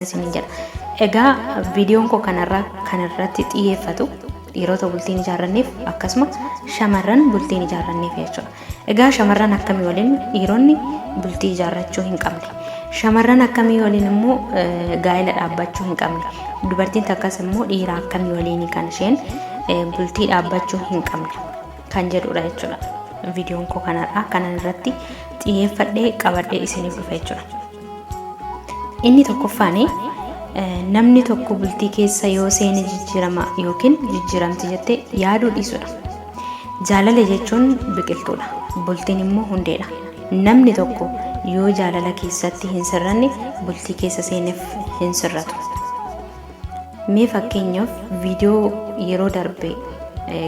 Isiniin jedha. Egaa viidiyoon koo kanarraa kan irratti xiyyeeffatu dhiirota bultiin ijaarranneef akkasuma shamarran bultiin ijaarranneef jechuudha. Egaa shamarran akkamii waliin dhiironni bultii ijaarrachuu hin qabne. Shamarran akkamii waliin immoo gaa'ela dhaabbachuu hin qabne. Dubartiin takkas immoo dhiira akkamii waliin kan isheen bultii dhaabbachuu hin qabne kan jedhudha jechuudha. Viidiyoon koo kanarraa kanan irratti xiyyeeffadhee qabadhee isiniif dhufe jechuudha. Inni tokkoffaan namni tokko bultii keessa yoo seene jijjiirama yookiin jijjiiramti jettee yaaduu dhiisudha. Jaalala jechuun biqiltuudha. Bultiin immoo hundeedha. Namni tokko yoo jaalala keessatti hin sirranne bultii keessa seeneef hin sirratu. Mee fakkeenyaaf viidiyoo yeroo darbe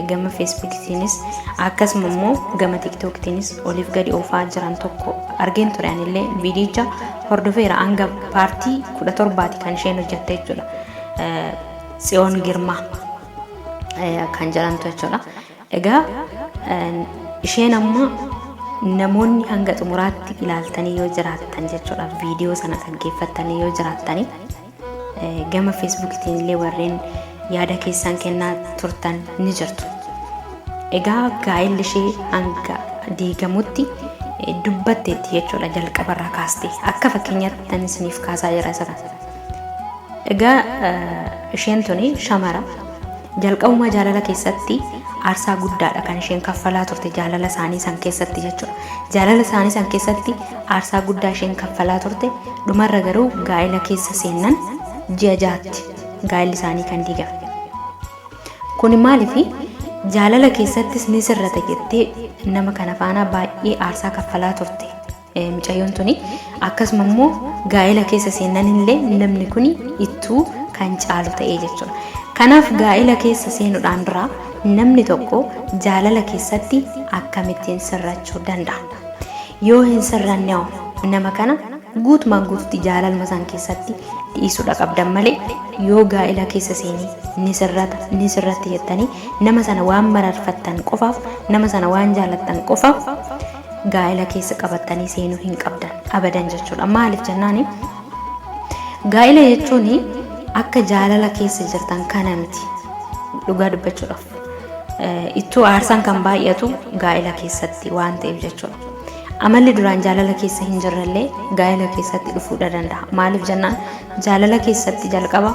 gama feesbuukitiinis akkasuma immoo gama tiktookiitiinis oliif gadi oofaa jiran tokko argeen ture anillee viidiyicha hordofeera hanga paartii 17ti kan isheen hojjette jechuudha. Tsiyoon Girmaa kan jedhamtu jechuudha. Egaa isheen amma namoonni hanga xumuraatti ilaaltanii yoo jiraattan jechuudha viidiyoo sana dhaggeeffattanii yoo jiraattanii gama feesbuukiitiin illee warreen yaada keessan kennaa turtan ni jirtu. Egaa gaa'elli ishee hanga diigamutti dubbatteetti jechuudha jalqabarraa kaastee akka fakkeenyaatti tan isiniif kaasaa jira isa kana. Egaa isheen tuni shamara jalqabumaa jaalala keessatti aarsaa guddaadha kan isheen kaffalaa turte jaalala isaanii san keessatti jechuudha. Jaalala isaanii san keessatti aarsaa guddaa isheen kaffalaa turte dhumarra garuu gaa'ela keessa seennan ji'a ja'atti gaa'elli isaanii kan diigame. Kuni maaliifi jaalala keessattis ni sirrata jettee nama kana faana baay'ee aarsaa kaffalaa turte. Mucayyoon tuni akkasuma immoo gaa'ela keessa seennan illee namni kuni ittuu kan caalu ta'ee jechuudha. Kanaaf gaa'ela keessa seenuudhaan dura namni tokko jaalala keessatti akkamittiin sirrachuu danda'a? Yoo hin sirranne hoo nama kana guutumaan guututti jaalaluma isaan keessatti dhiisuudha qabdan malee yoo gaa'ela keessa seenee ni sirrata ni sirratti jettanii nama sana waan mararfattan qofaaf nama sana waan jaalattan qofaaf gaa'ela keessa qabattanii seenuu hin qabdan abadan jechuudha. Maaliif jennaani gaa'ela jechuun akka jaalala keessa jirtan kana miti dhugaa dubbachuudhaaf. Ittuu aarsaan kan baay'atu gaa'ela keessatti waan ta'eef jechuudha. Amalli duraan jaalala keessa hin jirrellee gaa'ela keessatti dhufuudha danda'a. Maaliif jennaan jaalala keessatti jalqaba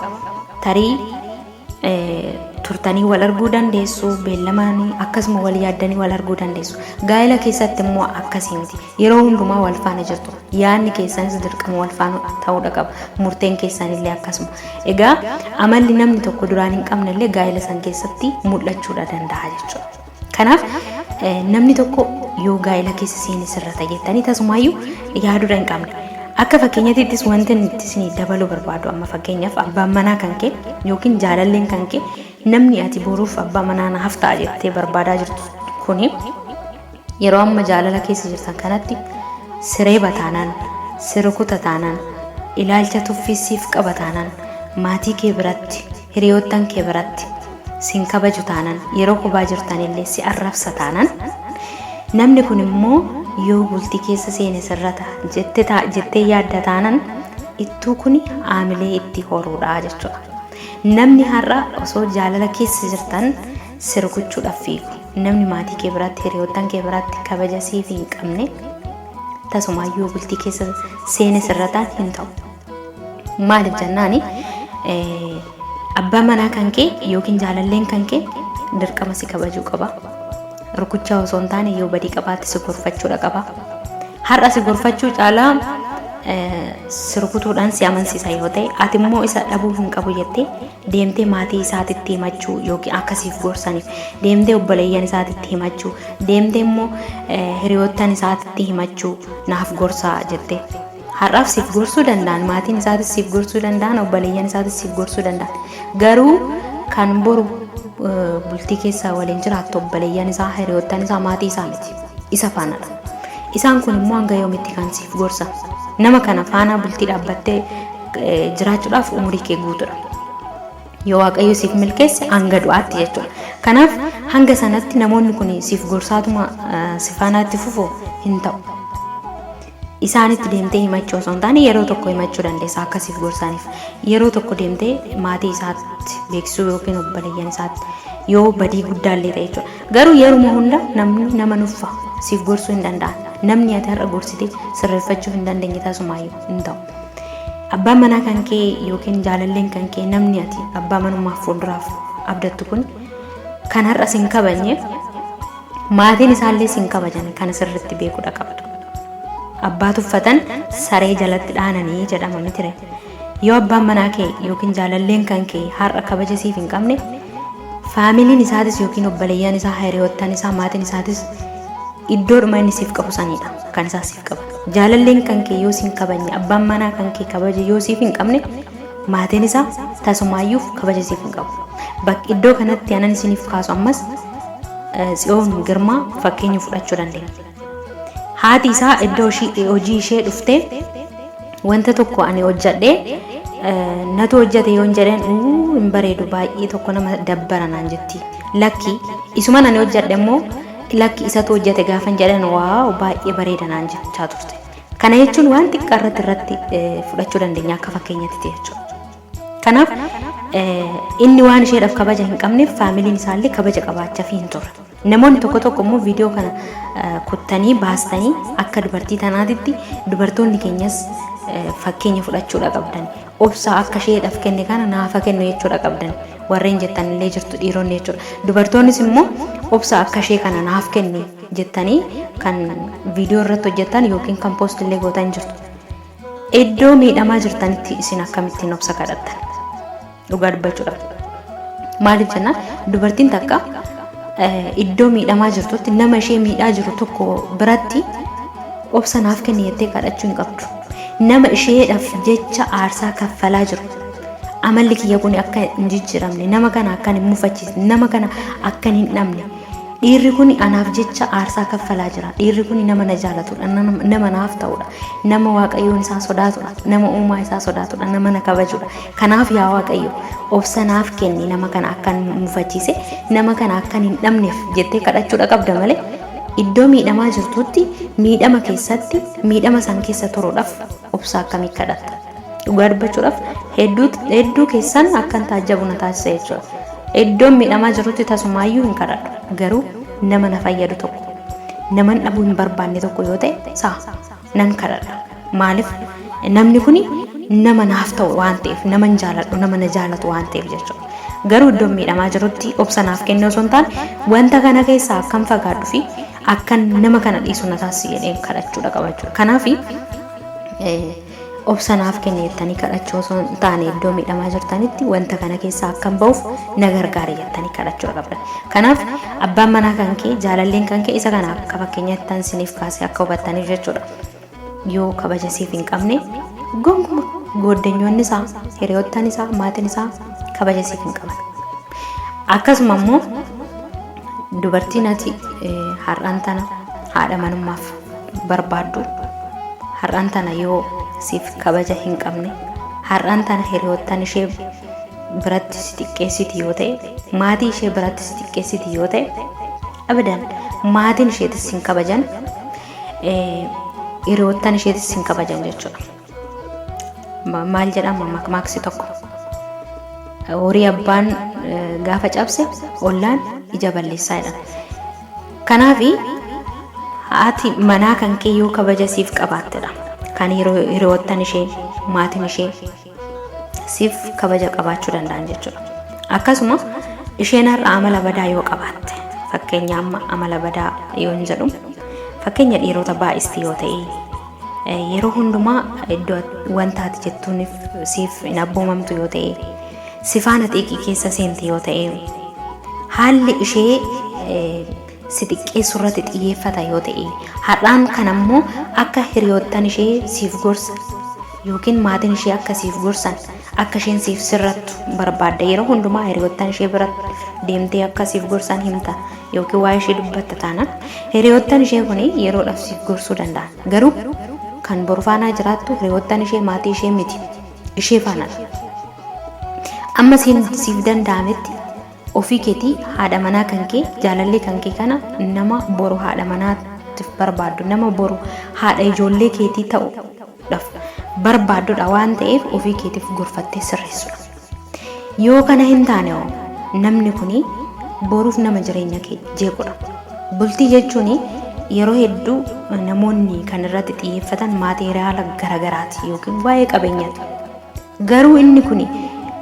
tarii turtanii wal arguu dandeessu, beellamaanii akkasuma wal yaaddanii wal arguu dandeessu. Gaa'ela keessatti immoo akkasii miti. Yeroo hundumaa wal faana jirtu. Yaadni keessanis dirqama wal faana ta'uudha qaba. Murteen keessanillee akkasuma. Egaa amalli namni tokko duraan hin qabnellee gaa'ela san keessatti mul'achuudha danda'a jechuudha. Kanaaf namni tokko yoo gaa'ela keessa seene sirrata jettanii tasumaayyuu yaaduudha hin qabne. Akka fakkeenyatittis wanti inni isin dabaluu barbaadu amma fakkeenyaaf abbaan manaa kan kee yookiin jaalalleen kan kee namni ati boruuf abbaa manaa naaf ta'a jettee barbaadaa jirtu kuni yeroo amma jaalala keessa jirtan kanatti siree taanaan, si rukuta taanaan, ilaalcha tuffii siif qaba taanaan, maatii kee biratti, hiriyoottan kee biratti sin kabaju taanaan, yeroo kophaa jirtanillee si arrabsa taanaan, namni kun immoo yoo bultii keessa seene sirrata jettee yaadda taanaan ittuu kuni aamilee itti horuudha jechuudha. Namni har'a osoo jaalala keessa jirtan si rukuchuudhaaf fiigu. Namni maatii kee biratti, hiriyoottan kee biratti kabaja siif hin qabne tasumaayyuu bultii keessa seene sirrataan hin ta'u. Maaliif jennaani abbaa manaa kan kee yookiin jaalalleen kan kee dirqama si kabajuu qaba. Rukuchaa osoo hin taane yoo badii qabaatte si gorfachuudha qaba. Har'a si gorfachuu caalaa si rukutuudhaan si amansiisa yoo ta'e ati immoo isa dhabuu hin qabu jettee deemtee maatii isaatitti himachuu yookiin akka siif gorsaniif deemtee obboleeyyan isaatitti himachuu deemtee immoo hiriyoottan isaatitti himachuu naaf gorsaa jettee. Har'aaf siif gorsuu danda'an maatiin isaatis siif gorsuu danda'an obboleeyyan isaatis siif gorsuu danda'an garuu kan boru bultii keessa waliin jiraattu obboleeyyan isaa hiriyoottan isaa maatii isaa miti isa faanadha. Isaan kun immoo hanga yoomitti kan siif gorsan nama kana faana bultii dhaabbattee jiraachuudhaaf umurii kee guutuudha. Yoo Waaqayyo siif milkeesse hanga du'aatti jechuudha. Kanaaf hanga sanatti namoonni kun siif gorsaatuma si faanaa itti fufu hin ta'u. Isaanitti deemtee himachuu osoo hin taane yeroo tokko himachuu dandeessa akka siif gorsaniif. Yeroo tokko deemtee maatii isaatti beeksisuu yookiin obboleeyyan isaatti yoo badii guddaallee ta'e jechuudha. Garuu yeruma hunda namni nama nuffa siif gorsuu hin danda'an. Namni ati har'a gorsite sirreeffachuu hin dandeenye tasumaayyuu hin ta'u. Abbaan manaa kan kee yookiin jaalalleen kan kee namni ati abbaa manummaaf fuulduraaf abdattu kun kan har'a sin kabajne maatiin isaallee sin kabajan kana sirriitti beekuudha qabdu. Abbaa tuffatan saree jalatti dhaananii jedhama mitire. Yoo abbaan manaa kee yookiin jaalalleen kan kee har'a kabaja siif hin qabne faamiliin isaatis yookiin obboleeyyan isaa hiriyoottan isaa maatiin isaatis iddoodhuma inni siif qabu sanidha kan isaa siif qaba. Jaalalleen kan kee yoo sin kabajne abbaan manaa kan kee kabaja yoo siif hin qabne maatiin isaa tasumaayyuu kabaja siif hin qabu. Bakki iddoo kanatti anan isiniif kaasu ammas Tsiyoon Girmaa fakkeenya fudhachuu dandeenya. Haati isaa iddoo hojii ishee dhuftee wanta tokko ani hojjedhee natu hojjete yoon jedheen uu hin bareedu baay'ee tokko nama dabbara naan jetti. Lakki isuman ani hojjedhe immoo lakki isatu hojjete gaafan jedhan waaw baay'ee bareeda naan jechaa turte. Kana jechuun waan xiqqaa irratti irratti fudhachuu dandeenya akka fakkeenyatti jechuudha. Kanaaf inni waan isheedhaaf kabaja hin qabneef faamiliin isaallee kabaja qabaachafii hin turre. Namoonni tokko tokko immoo viidiyoo kana kuttanii baastanii akka dubartii tanaatitti dubartoonni keenyas fakkeenya fudhachuudha qabdan. Obsa akka isheedhaaf kenne kana naafa kennu jechuudha qabdan. Warreen jettan illee jirtu dhiironni jechuudha. Dubartoonnis immoo obsa akka ishee kana naaf kennu jettanii kan viidiyoo irratti hojjettan yookiin kan poost illee gootan jirtu. Iddoo miidhamaa jirtanitti isin akkamittiin obsa kadhattan? Dhugaa dubbachuudhaaf. Maaliif jennaan dubartiin takka iddoo miidhamaa jirtutti nama ishee miidhaa jiru tokko biratti obsa naaf kenni jettee kadhachuu hin qabdu. Nama isheedhaaf jecha aarsaa kaffalaa jiru. Amalli kiyya kun akka hin jijjiiramne, nama kana akka hin mufachiisne, nama kana akka hin dhabne. Dhiirri kun anaaf jecha aarsaa kaffalaa jira. Dhiirri kun nama na jaalatudha, nama naaf ta'udha, nama waaqayyoon isaa sodaatudha, nama uumaa isaa sodaatudha, nama na kabajudha. Kanaaf yaa Waaqayyo obsa naaf kenni nama kana akkan mufachiise nama kana akkan hin dhabneef jettee kadhachuudha qabda malee iddoo miidhamaa jirtutti miidhama keessatti miidhama san keessa turuudhaaf obsa akkamii kadhatta. Dhugaa dubbachuudhaaf hedduu keessan akkan taajjabu na taasisa jechuudha. Iddoon miidhamaa jirutti tasumaayyuu hin kadhadhu. Garuu nama na fayyadu tokko naman dhabuu hin barbaanne tokko yoo ta'e saa nan kadhadha. Maaliif namni kuni nama naaf ta'u waan ta'eef naman jaaladhu nama na jaalatu waan ta'eef jechuudha. Garuu iddoon miidhamaa jirutti obsa naaf kenne osoo hin taane wanta kana keessaa akkan fagaadhu fi akkan nama kana dhiisu na taasisi jedheen kadhachuudha qaba jechuudha. Kanaaf obsa naaf kenne jettanii kadhachuu osoo hin taane iddoo miidhamaa jirtanitti wanta kana keessaa akkan ba'uuf na gargaari jettanii kadhachuudha qabdan. Kanaaf abbaan manaa kan kee jaalalleen kan kee isa kana akka fakkeenyaatti tan isiniif kaasee akka hubattaniif jechuudha. Yoo kabaja siif hin qabne gonkuma gooddanyoonni isaa hiriyoottan isaa maatiin isaa kabaja siif hin qaban. Akkasuma immoo dubartiin ati har'aan tana haadha manummaaf barbaaddu har'aan tana yoo siif kabaja hin qabne har'aan tana hiriyoottan ishee biratti si xiqqeessiti yoo ta'e maatii ishee biratti si xiqqeessiti yoo ta'e abadan maatiin isheetis hin kabajan hiriyoottan isheetis hin kabajan jechuudha. Maal jedhama makmaaksi tokko horii abbaan gaafa cabse ollaan ija balleessaa jedhama. Kanaaf haati manaa kan kee yoo kabaja siif qabaattedha. Kan hiriyoottan ishee maatiin ishee siif kabaja qabaachuu danda'an jechuudha. Akkasuma isheen har'a amala badaa yoo qabaatte fakkeenya amma amala badaa yoo hin jedhu fakkeenya dhiirota baay'isti yoo ta'e yeroo hundumaa iddoo wanta ati jettuunif siif hin abboomamtu yoo ta'e si faana xiiqii keessa seenti yoo ta'e haalli ishee si xiqqeessu irratti xiyyeeffata yoo ta'e har'aan kan ammoo akka hiriyoottan ishee siif gorsa yookiin maatiin ishee akka siif gorsan akka isheen siif sirrattu barbaadda yeroo hundumaa hiriyoottan ishee bira deemtee akka siif gorsan himta yookiin waa'ee ishee dubbatta taanaan hiriyoottan ishee kun yeroodhaaf siif gorsuu danda'an garuu kan boru faanaa jiraattu hiriyoottan ishee maatii ishee miti ishee faanadha. Amma siif danda'ametti ofii keetii haadha manaa kan kee jaalallee kan kee kana nama boru haadha manaa jiraachuutiif barbaaddu, nama boru haadha ijoollee keetii ta'uudhaaf barbaaddudha waan ta'eef ofii keetiif gorfattee sirreessudha. Yoo kana hin taane hoo namni kuni boruuf nama jireenya kee jeequdha. Bultii jechuun yeroo hedduu namoonni kan irratti xiyyeeffatan maateeriyaala garagaraati yookiin waa'ee qabeenyaati. Garuu inni kuni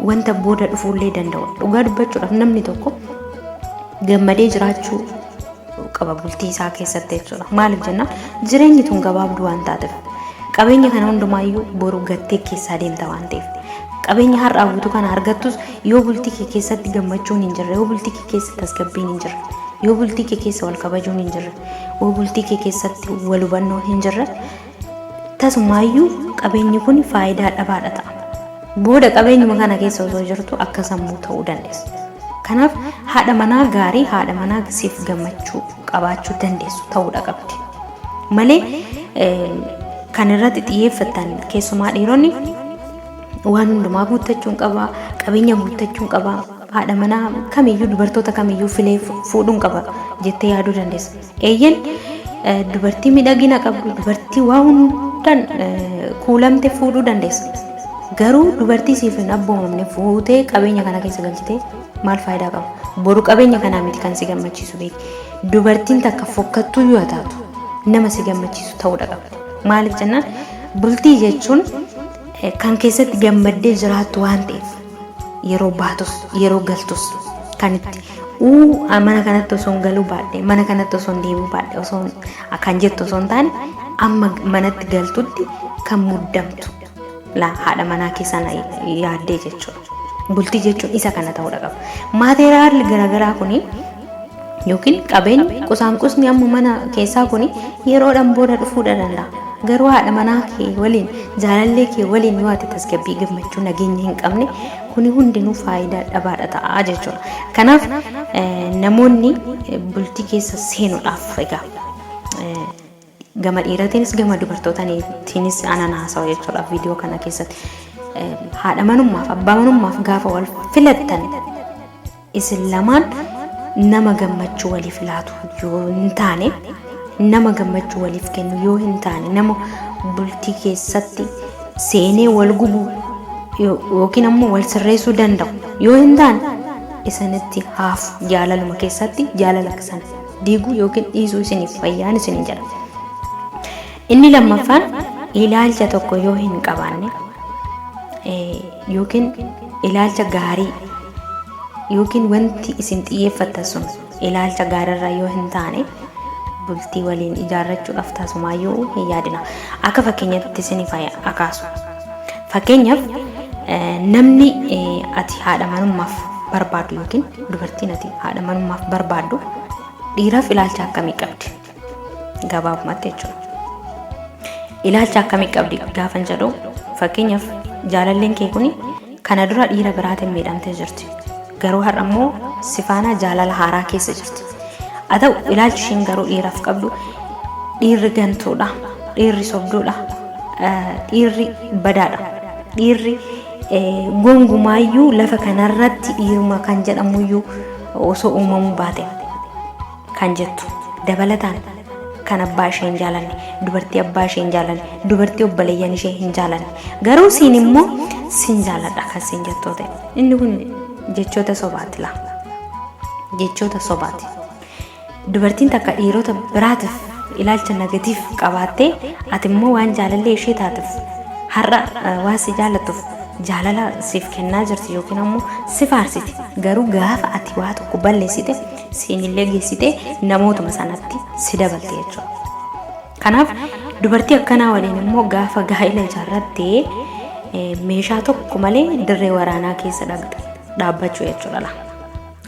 wanta booda dhufuullee danda'u. Dhugaa dubbachuudhaaf namni tokko gammadee jiraachuu qaba bultii isaa keessatti jechuudha. Maaliif jennaan jireenyi tun gabaabduu waan taateef. Qabeenya kana hundumaayyuu boru gattee keessaa deemta waan ta'eef. Qabeenya har'aa guutuu kana argattus yoo bultii kee keessatti gammachuun hin jirre, yoo bultii kee keessa tasgabbiin hin jirre, yoo bultii kee keessa wal kabajuun hin jirre, yoo bultii kee keessatti wal hubannoon hin jirre, tasumaayyuu qabeenyi kun faayidaa dhabaadha ta'a. Booda qabeenyuma kana keessa osoo jirtu akka sammuu ta'uu dandeessa. Kanaaf haadha manaa gaarii, haadha manaa siif gammachuu qabaachuu dandeessu ta'uudha qabdi. Malee kan irratti xiyyeeffattan keessumaa dhiironni waan hundumaa guuttachuun qaba, qabeenya guuttachuun qaba, haadha manaa kamiyyuu dubartoota kamiyyuu filee fuudhuun qaba jettee yaaduu dandeessa. Eeyyen dubartii miidhagina qabdu, dubartii waa hundaan kuulamte fuudhuu dandeessa. Garuu dubartii siif hin abboomamne fuutee qabeenya kana keessa galchitee maal faayidaa qaba? Boru qabeenya kanaa miti kan si gammachiisu beeki. Dubartiin takka fokkattuu yoo taatu nama si gammachiisu ta'uudha qabdi. Maaliif jennaan bultii jechuun kan keessatti gammaddee jiraattu waan ta'eef yeroo baatus yeroo galtus kan itti uu mana kanatti osoo hin galuu baadhe mana kanatti osoo hin deebi'uu baadhe osoo kan jettu osoo hin taane amma manatti galtutti kan muddamtu la haadha manaa keessan yaaddee jechuudha. Bultii jechuun isa kana ta'uudha qaba. Maateriyaalli garaagaraa kuni yookiin qabeenyi qusaanqusni amma mana keessaa kuni yeroodhaan booda dhufuudha danda'a. Garuu haadha manaa kee waliin jaalallee kee waliin yoo ati tasgabbii gammachuu nageenya hin qabne kuni hundinuu faayidaa dhabaadha ta'a jechuudha. Kanaaf namoonni bultii keessa seenuudhaaf egaa gama dhiiratiinis gama dubartootaatiinis anan haasawa jechuudha viidiyoo kana keessatti. Haadha manummaaf abbaa manummaaf gaafa wal filattan isin lamaan nama gammachuu waliif laatu yoo hin taane, nama gammachuu waliif kennu yoo hin taane, nama bultii keessatti seenee wal gubu yookiin ammoo wal sirreessuu danda'u yoo hin taane isinitti haafu jaalaluma keessatti jaalala sana diiguu yookiin dhiisuu isiniif fayyaan isinin jedha. Inni lammaffaan ilaalcha tokko yoo hin qabaanne yookiin ilaalcha gaarii yookiin wanti isin xiyyeeffattan sun ilaalcha gaariirraa yoo hin taane bultii waliin ijaarrachuudhaaf tasumaayyuu hin yaadina. Akka fakkeenyatti isiniif akaasu. Fakkeenyaaf namni ati haadha manummaaf barbaaddu yookiin dubartiin ati haadha manummaaf barbaaddu dhiiraaf ilaalcha akkamii qabdi? Gabaabumatti jechuudha. Ilaalcha akkamii qabdi gaafan jedhu fakkeenyaaf jaalalleen kee kuni kana dura dhiira biraatiin miidhamtee jirti. Garuu har'a immoo si faana jaalala haaraa keessa jirti. Haa ta'u ilaalchi ishiin garuu dhiiraaf qabdu dhiirri gantuudha, dhiirri sobduudha, dhiirri badaadha, dhiirri gongumaayyuu lafa kanarratti dhiiruma kan jedhamuyyuu osoo uumamuu baate kan jettu dabalataan kan abbaa ishee hin jaalanne, dubartii abbaa ishee hin jaalanne, dubartii obboleeyyan ishee hin jaalanne, garuu siin immoo sin jaaladha kan siin jettoo ta'e. Inni kun jechoota sobaati laa. Jechoota sobaati. Dubartiin takka dhiirota biraatiif ilaalcha nagatiif qabaattee ati immoo waan jaalallee ishee taateef har'a waan si jaallattuuf jaalala siif kennaa jirti yookiin ammoo si faarsiti. Garuu gaafa ati waa tokko balleessite siinillee geessite namootuma sanatti si dabalte jechuudha. Kanaaf dubartii akkanaa waliin immoo gaafa gaa'ela ijaarrattee meeshaa tokko malee dirree waraanaa keessa dhaabbachuu jechuudha.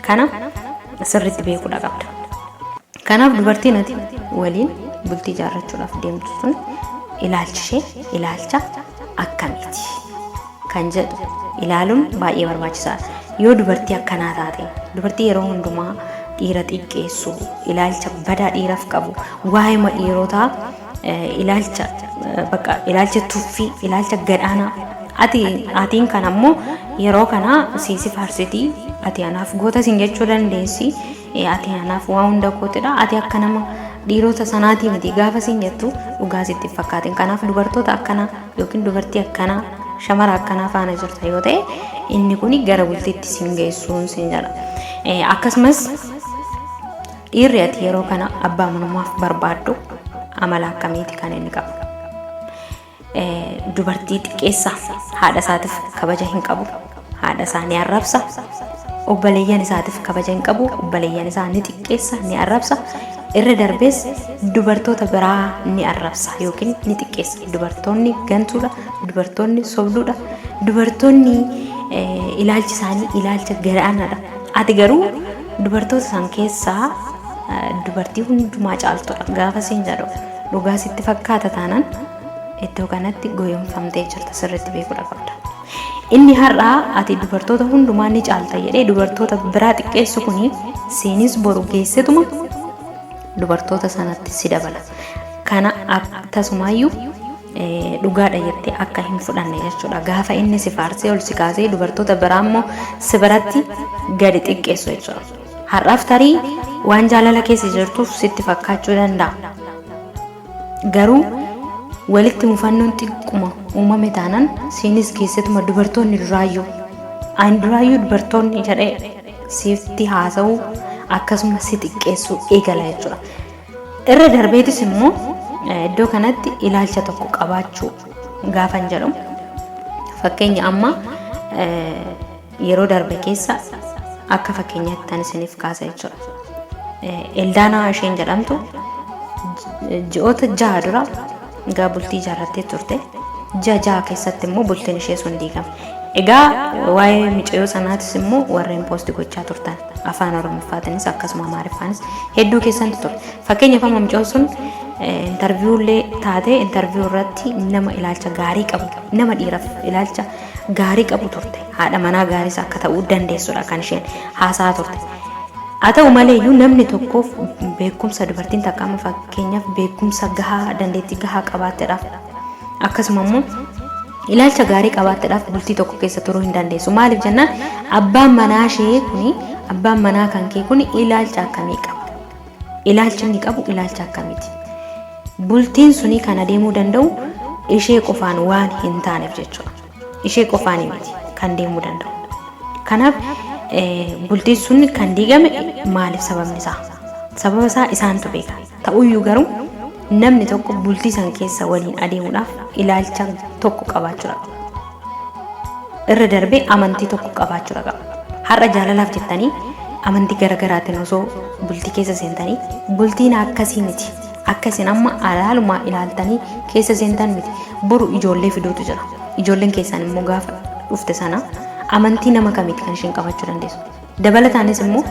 Kana sirriitti beekuudha qabda. Kanaaf dubartiin ati waliin bultii ijaarrachuudhaaf deemtu sun ilaalchi ishee ilaalcha akkamiiti kan jedhu ilaaluun baay'ee barbaachisaadha. Yoo dubartii akkanaa taate, dubartii yeroo hundumaa dhiira xiqqeessu, ilaalcha badaa dhiiraaf qabu, waa'ima dhiirotaa ilaalcha bakka ilaalcha tuffii, ilaalcha gadhaanaa ati atiin kan ammoo yeroo kana siisi faarsitii ati anaaf goota sin jechuu dandeessi, ati anaaf waa hunda kootidha, ati akka nama dhiirota sanaatii miti gaafa siin jettu dhugaa sitti hin fakkaatin. Kanaaf dubartoota akkanaa yookiin dubartii akkanaa shamara akkanaa faana jirta yoo ta'e inni kun gara bultiitti siin geessuun siin jedha. Akkasumas dhiirri ati yeroo kana abbaa manummaaf barbaaddu amala akkamiiti kan inni qabu? Dubartii xiqqeessa, haadha isaatiif kabaja hin qabu, haadha isaa ni arrabsa, obboleeyyan isaatiif kabaja hin qabu, obboleeyyan isaa ni xiqqeessa, ni arrabsa, irra darbees dubartoota biraa ni arrabsa yookiin ni xiqqeessa. Dubartoonni gantuudha, dubartoonni sobduudha, dubartoonni ilaalchi isaanii ilaalcha gadaanaadha. Ati garuu dubartoota san keessaa dubartii hundumaa caaltudha gaafa siin jedhu dhugaa sitti fakkaata taanaan iddoo kanatti goyomfamtee jirta, sirriitti beekuudha qabda. Inni har'aa ati dubartoota hundumaa ni caalta jedhee dubartoota biraa xiqqeessu kuni siinis boru geessetuma dubartoota sanatti si dabala. Kana tasumaayyuu dhugaadha jettee akka hin fudhanne jechuudha. Gaafa inni si faarsee ol si kaasee dubartoota biraa immoo si biratti gadi xiqqeessu jechuudha. Har'aaf tarii waan jaalala keessa jirtuuf sitti fakkaachuu danda'a. Garuu walitti mufannoon xiqquma uumame taanaan siinis keessatuma dubartoonni duraayyuu ani duraayyuu dubartoonni jedhee sitti haasa'uu akkasuma si xiqqeessuu eegala jechuudha. Irra darbeetis immoo iddoo kanatti ilaalcha tokko qabaachuu gaafan jedhu fakkeenya amma yeroo darbe keessa akka fakkeenyaatti tan isiniif kaasa jechuudha. Eldaanaa isheen jedhamtu ji'oota 6 dura egaa bultii ijaarrattee turte. Ji'a 6 keessatti immoo bultiin ishee sun diigame. Egaa waa'ee mucayyoo sanaatis immoo warreen poosti gochaa turtan afaan Oromoffaatiinis akkasuma Amaariffaanis hedduu keessantu ture. Fakkeenyaaf amma mucayyoo sun intarviiyuullee taatee intarviiyuu irratti nama ilaalcha gaarii qabu, nama dhiiraaf ilaalcha gaarii qabu turte. Haadha manaa gaariis akka ta'uu dandeessudha kan isheen haasa'aa turte. Haa ta'u malee iyyuu namni tokkoof beekumsa dubartiin takka amma fakkeenyaaf beekumsa gahaa, dandeettii gahaa qabaattedhaaf akkasuma immoo ilaalcha gaarii qabaattedhaaf bultii tokko keessa turuu hin dandeessu. Maaliif jennaan abbaan manaa ishee kuni, abbaan manaa kan kee kuni ilaalcha akkamii qaba? Ilaalchi inni qabu ilaalcha akkamiiti? Bultiin suni kan adeemuu danda'u ishee qofaan waan hin taaneef jechuudha. Ishee qofaan miti kan deemuu danda'u. Kanaaf bultiin sun kan diigame maaliif, sababni isaa? Sababa isaa isaantu beeka. Ta'uyyuu garuu namni tokko bultii san keessa waliin adeemuudhaaf ilaalcha tokko qabaachuudha qaba. Irra darbee amantii tokko qabaachuudha qaba. Har'a jaalalaaf jettanii amantii garaagaraatiin osoo bultii keessa seentanii bultiin akkasii miti. Akka isin amma alaalumaa ilaaltanii keessa seentan miti. Boru ijoollee fiduutu jira. Ijoolleen keessan immoo gaafa dhufte sana amantii nama kamiiti kan isheen qabachuu dandeessu? Dabalataanis immoo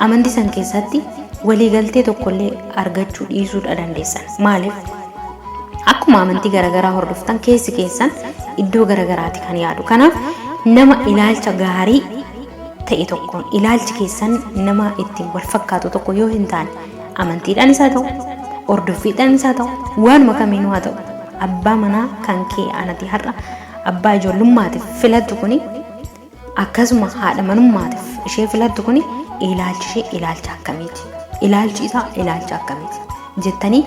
amantii san keessatti waliigaltee tokkollee argachuu dhiisuudha dandeessan. Maaliif? Akkuma amantii garaagaraa hordoftan keessi keessan iddoo garaagaraati kan yaadu. Kanaaf nama ilaalcha gaarii ta'e tokkoon ilaalchi keessan nama ittiin wal fakkaatu tokko yoo hin taane, amantiidhaanis haa ta'u, hordoffiidhaanis haa ta'u, waanuma kamiinuu haa ta'u, abbaa manaa kan kee anati har'a abbaa ijoollummaatiif filattu kuni akkasuma haadha manummaatiif ishee filattu kuni ilaalchi ishee ilaalcha akkamiiti? Ilaalchi isaa ilaalcha akkamiiti? Jettanii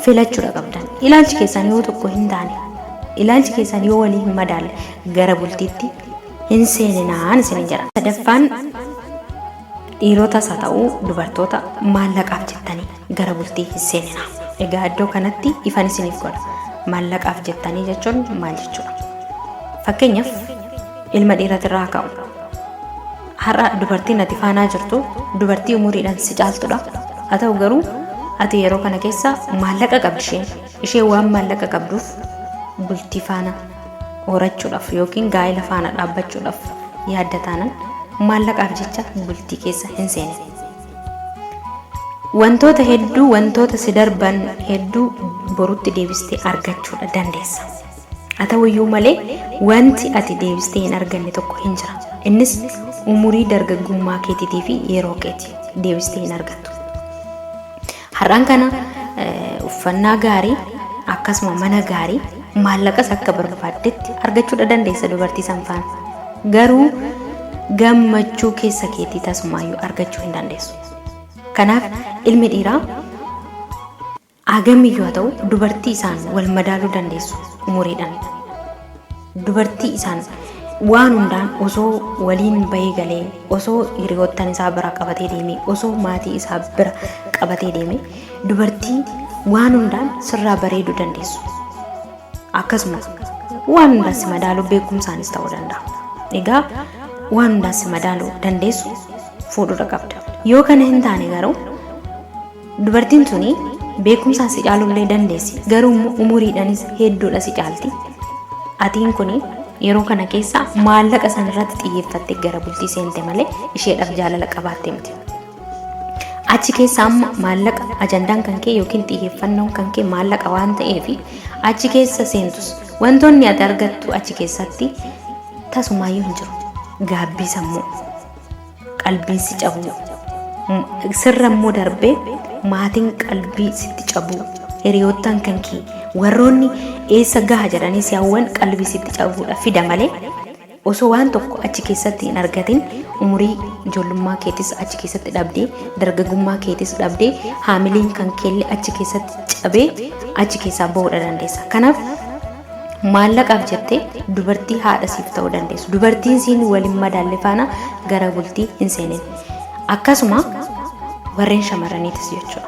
filachuudha qabdan. Ilaalchi keessan yoo tokko hin taane, ilaalchi keessan yoo walii hin madaalle gara bultiitti hin seeninaan isin jedha. Sadaffaan, dhiirotas haa ta'u dubartoota, maallaqaaf jettanii gara bultii hin seeninaa. Egaa iddoo kanatti ifan isiniif godha. Maallaqaaf jettanii jechuun maal jechuudha? Fakkeenyaaf ilma dhiiratirraa ka'u. Har'a dubartiin ati faanaa jirtu dubartii umuriidhaan si caaltudha. Haa ta'u garuu ati yeroo kana keessa maallaqa qabdi isheen. Isheen waan maallaqa qabduuf bultii faana horachuudhaaf yookiin gaa'ela faana dhaabbachuudhaaf yaadda taanan maallaqaaf jecha bultii keessa hin seenin. Wantoota hedduu, wantoota si darban hedduu borutti deebistee argachuudha dandeessa. Haa ta'uyyuu malee wanti ati deebistee hin arganne tokko hin jira. Innis umurii dargaggummaa keetiitii fi yeroo keeti deebistee hin argattu. Har'aan kana uffannaa gaarii akkasuma mana gaarii maallaqas akka barbaaddetti argachuudha dandeessa dubartii san faana. Garuu gammachuu keessa keetii tasumaayyuu argachuu hin dandeessu. Kanaaf ilmi dhiiraa Hagamiyyuu haa ta'u dubartii isaan wal madaaluu dandeessu umuriidhaan. Dubartii isaan waan hundaan osoo waliin bahee galee, osoo hiriyoottan isaa bira qabatee deemee, osoo maatii isaa bira qabatee deemee, dubartii waan hundaan sirraa bareeduu dandeessu. Akkasuma waan hundaan si madaaluu beekumsaanis ta'uu danda'a. Egaa waan hundaan si madaaluu dandeessu fuudhuudha qabda. Yoo kana hin taane garuu dubartiin tuni beekumsaan si caalullee dandeessi. Garuu immoo umuriidhaanis hedduudha si caalti. Atiin kuni yeroo kana keessa maallaqa san irratti xiyyeeffattee gara bultii seente malee isheedhaaf jaalala qabaatte miti. Achi keessa amma maallaqa ajandaan kan kee yookiin xiyyeeffannoon kan kee maallaqa waan ta'eef achi keessa seentus wantoonni ati argattu achi keessatti tasumaayyuu hin jiru. Gaabbii sammuu, qalbiin si cabuu, sirra immoo darbee maatiin qalbii sitti cabuu, hiriyoottan kan kee warroonni eessa gaha jedhanii si hawwan qalbii sitti cabuudha fida malee osoo waan tokko achi keessatti hin argatin umurii ijoollummaa keetis achi keessatti dhabdee, dargaggummaa keetis dhabdee, haamiliin kan keellee achi keessatti cabee achi keessaa bahuudha dandeessa. Kanaaf maallaqaaf jettee dubartii haadha siif ta'uu dandeessu, dubartiin siin waliin madaalle faana gara bultii hin seenin. Akkasuma warreen shamarraniitis jechuudha.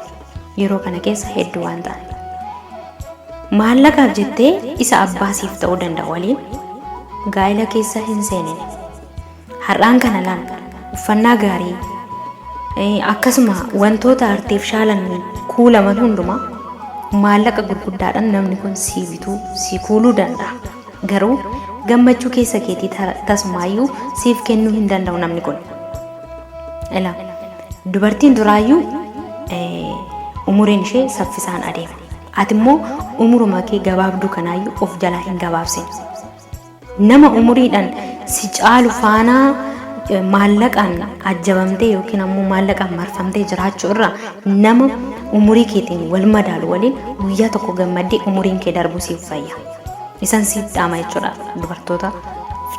Yeroo kana keessa hedduu waan ta'an. Maallaqaaf jettee isa abbaa siif ta'uu danda'a waliin gaa'ela keessa hin seenin. Har'aan kana laal uffannaa gaarii, akkasuma wantoota arteefishaalan kuulaman hundumaa maallaqa gurguddaadhaan namni kun sii bituu sii kuuluu danda'a. Garuu gammachuu keessa keetii tasumaayyuu siif kennuu hin danda'u namni kun. Ilaa dubartiin duraayyuu umuriin ishee saffisaan adeema. Ati immoo umuruma kee gabaabduu kanaayyuu of jalaa hin gabaabsin. Nama umuriidhaan si caalu faanaa maallaqaan ajjabamtee yookiin ammoo maallaqaan marfamtee jiraachuu irra nama umurii keetiin wal madaalu waliin guyyaa tokko gammaddee umuriin kee darbuu siif fayya. Isan siif dhaama jechuudha dubartoota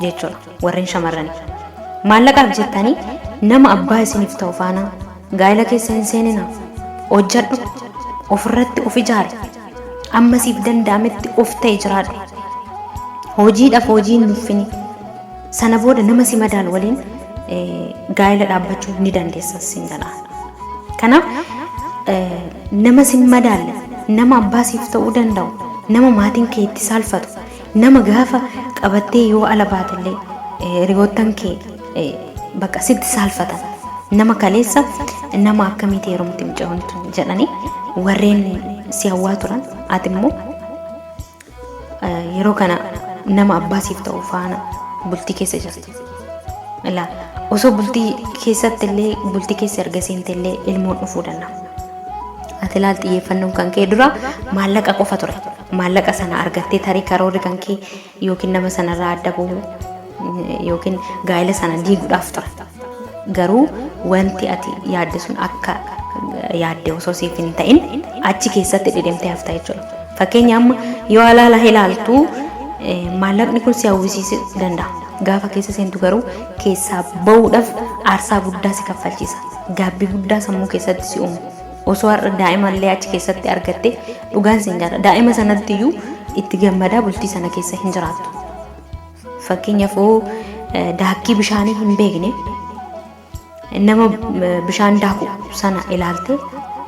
jechuudha warreen shamarranii. Maallaqaaf jettanii nama abbaa isiniif ta'u faana gaa'ela keessa hin seenina. Hojjadhu, ofirratti of ijaari. Amma siif danda'ametti of ta'e jiraadhu. Hojiidhaaf hojii hin nuffini. Sana booda nama si madaalu waliin gaa'ela dhaabbachuu ni dandeessa siin jedha. Kanaaf nama si madaalle, nama abbaa siif ta'uu danda'u, nama maatiin kee itti saalfatu, nama gaafa qabattee yoo ala baatellee hiriyoottan kee bakka sitti saalfatan, nama kaleessa nama akkamiiti heerumti mucayoon tun jedhanii warreen si hawwaa turan, ati immoo yeroo kana nama abbaa siif ta'u faana bultii keessa jirta. Ilaa osoo bultii keessatti illee bultii keessa erga seente illee ilmoon dhufuu danda'a. Ati ilaal xiyyeeffannoon kan kee dura maallaqa qofa ture. Maallaqa sana argattee tarii karoorri kan kee yookiin nama sanarraa adda bahuu yookiin gaa'ela sana diiguudhaaf ture. Garuu wanti ati yaadde sun akka yaadde osoo siif hin ta'in achi keessatti dhidhimtee hafta jechuudha. Fakkeenya amma yoo alaala ilaaltu maallaqni kun si hawwisiisuu danda'a. Gaafa keessa seentu garuu keessaa bahuudhaaf aarsaa guddaa si kaffalchiisa. Gaabbii guddaa sammuu keessatti si uuma. Osoo har'a daa'ima illee achi keessatti argatte dhugaan siin jedha. Daa'ima sanatti iyyuu itti gammadaa bultii sana keessa hin jiraattu. Fakkeenyaaf yoo daakkii bishaanii hin beekne nama bishaan daaku sana ilaalte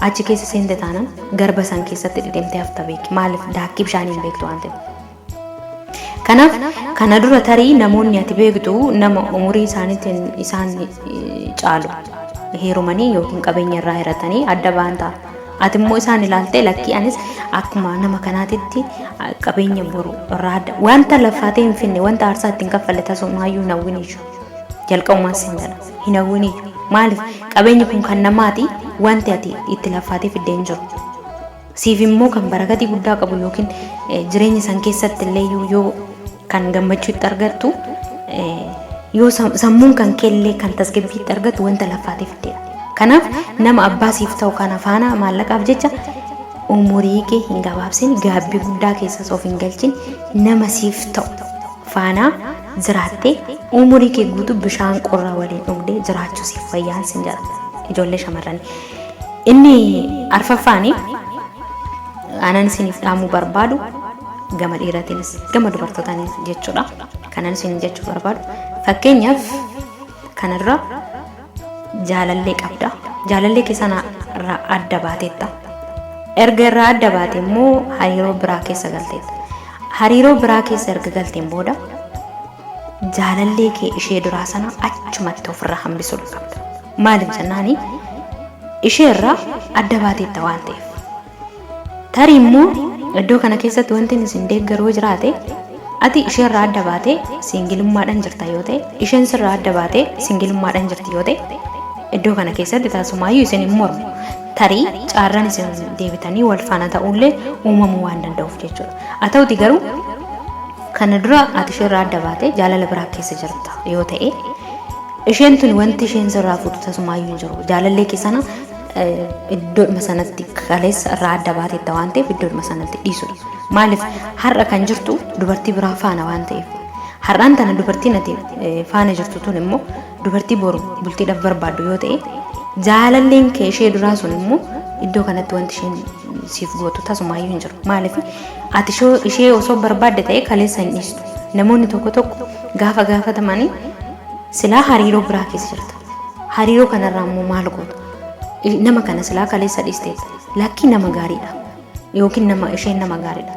achi keessa seente taanaan garba san keessatti dhidhimtee hafta beeki. Maaliif daakkii bishaanii hin beektu waan ta'eef. Kanaaf kana dura tarii namoonni ati beektu nama umurii isaaniitiin isaan caalu heerumanii yookiin qabeenya irraa hiratanii adda ba'an ta'a. Ati immoo isaan ilaaltee lakkii anis akkuma nama kanaatitti qabeenya boru irraa adda wanta laffaatee hin finne wanta aarsaa ittiin kaffalle tasumaayyuu hin hawwin iyyuu. Jalqabumaan sin jedha hin hawwin iyyuu. Maaliif qabeenyi kun kan namaati wanti ati itti laffaatee fidde hin jiru. Siif immoo kan barakatii guddaa qabu yookiin jireenya san keessatti illee yoo kan gammachuu itti argattu yoo sammuun kan keellee kan tasgabbii itti argattu wanta laffaatee fiddeedha. Kanaaf nama abbaa siif ta'u kana faana maallaqaaf jecha umurii kee hin gabaabsin, gaabbii guddaa keessas of hin galchin, nama siif ta'u faana jiraattee umurii kee guutuu bishaan qorraa waliin dhugdee jiraachuu siif wayyaan sin jedha ijoollee shamarranii. Inni arfaffaani Anan isiniif dhaamuu barbaadu gama dhiiratiinis gama dubartootaanis jechuudha. Kanan isin jechuu barbaadu fakkeenyaaf kana dura jaalallee qabda. Jaalallee kee sana irraa adda baateetta. Erga irraa adda baate immoo hariiroo biraa keessa galteetta. Hariiroo biraa keessa erga galteen booda jaalallee kee ishee duraa sana achumatti ofirraa hambisuu qabda. Maaliif jennaani ishee irraa adda baateetta waan ta'eef. Tarii immoo iddoo kana keessatti wanti isin deeggaru yoo jiraate, ati ishee irraa adda baatee siingilummaadhaan jirta yoo ta'e, isheen sirraa adda baatee siingilummaadhaan jirti yoo ta'e, iddoo kana keessatti taasumaayyuu isin hin mormu. Tarii caarraan isin deebitanii wal faana ta'ullee uumamuu waan danda'uuf jechuudha. Haa ta'uti garuu kana dura ati ishee irraa adda baatee jaalala biraa keessa jirta yoo ta'e, isheen tuni wanti isheen sirraa fuutu tasumaayyuu hin jiru. Jaalallee kee sana iddoodhuma sanatti kaleessa irraa adda baateetta waan ta'eef iddoodhuma sanatti dhiisudha. Maaliif har'a kan jirtu dubartii biraa faana waan ta'eef. Har'aan tana dubartiin ati faana jirtu tun immoo dubartii boru bultiidhaaf barbaaddu yoo ta'e, jaalalleen kee ishee duraa sun immoo iddoo kanatti wanti isheen siif gootu tasumaayyuu hin jiru. Maaliif ati ishee osoo barbaadde ta'e kaleessa hin dhiistu. Namoonni tokko tokko gaafa gaafatamanii silaa hariiroo biraa keessa jirta. Hariiroo kanarraa immoo maal goota? Nama kana silaa kaleessa dhiisteetta. Lakkii, nama gaariidha. Yookiin nama isheen nama gaariidha.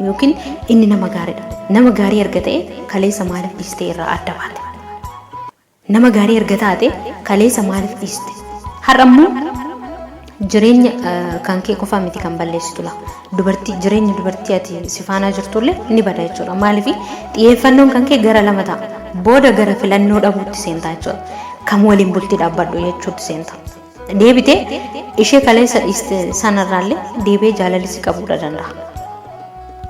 Yookiin inni nama gaariidha. Nama gaarii erga ta'e kaleessa maaliif dhiistee irraa adda baate? Nama gaarii erga taate kaleessa maaliif dhiiste? Har'a immoo jireenya kan kee qofaa miti kan balleessitu la. Dubartii, jireenya dubartii ati si faanaa jirtullee ni bada jechuudha. Maaliif xiyyeeffannoon kan kee gara lama ta'a. Booda gara filannoo dhabuutti seentaa jechuudha. Kam waliin bultii dhaabbadhu jechuutti seenta. Deebitee ishee kaleessa dhiiste sanarraallee deebi'ee jaalalli si qabuudha danda'a.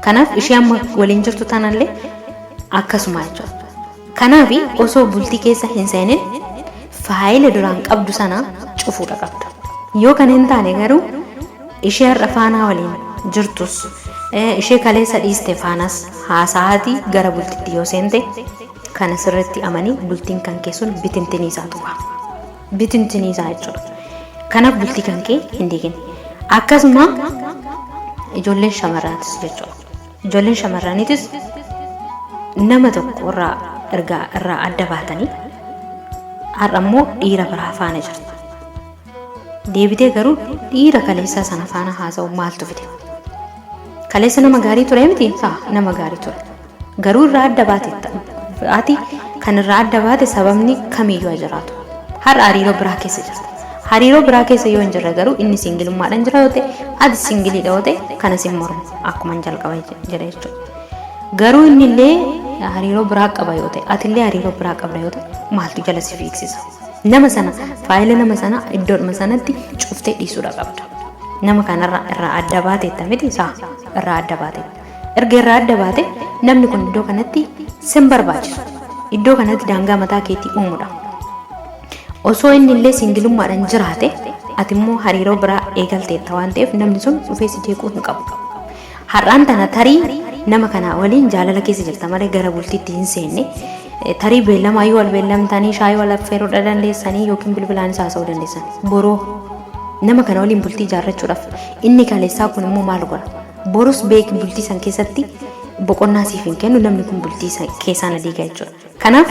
Kanaaf ishee amma waliin jirtu tanallee akkasuma jechuudha. Kanaaf osoo bultii keessa hin seenin faayila duraan qabdu sana cufuudha qabda. Yoo kana hin taane garuu ishee har'a faanaa waliin jirtus, ishee kaleessa dhiiste faanas haasa'aatii gara bultitti yoo seente, kana sirriitti amanii bultiin kan kee sun bitintinii isaatu ba'a. Bitintinii isaa jechuudha. Kanaaf bultii kan kee hin diigin. Akkasuma ijoolleen shamarraatis jechuudha. Ijoolleen shamarraniitis nama tokko irraa erga irraa adda baatanii har'a immoo dhiira biraa faana jirti. Deebitee garuu dhiira kaleessaa sana faana haasa'u maaltu fide? Kaleessa nama gaarii ture miti? Haa, nama gaarii ture. Garuu irraa adda baate, ati kan irraa adda baate sababni kamiyyuu haa jiraatu. Har'a hariiroo biraa keessa jirta. Hariiroo biraa keessa yoo hin jirre garuu inni siingilummaadhaan jira yoo ta'e, ati siingiliidha yoo ta'e, kana sin mormu akkuma hin jalqaba jedhe jechuudha. Garuu inni illee hariiroo biraa qaba yoo ta'e, ati illee hariiroo biraa qabda yoo ta'e, maaltu jala si fiigsisa? Nama sana, faayila nama sana iddoodhuma sanatti cuftee dhiisuudha qabda. Nama kanarra irraa adda baateetta miti isaa irraa adda baateetta. Erga irraa adda baate namni kun iddoo kanatti sin barbaachisu. Iddoo kanatti daangaa mataa keetii uumuudha. Osoo inni illee siingilummaadhaan jiraate, ati immoo hariiroo biraa eegalteetta waan ta'eef namni sun dhufee si jeequu hin qabu. Har'aan tana tarii nama kana waliin jaalala keessa jirta malee gara bultiitti hin seenne. Tarii beellamaa yoo wal beellamtanii shaayii wal affeeruudha dandeessanii yookiin bilbilaanis haasa'uu dandeessan. Boroo nama kana waliin bultii ijaarrachuudhaaf inni kaleessaa kun immoo maal godha? Borus beeki, bultii san keessatti boqonnaa siif hin kennu, namni kun bultii keessaa na diiga jechuudha. Kanaaf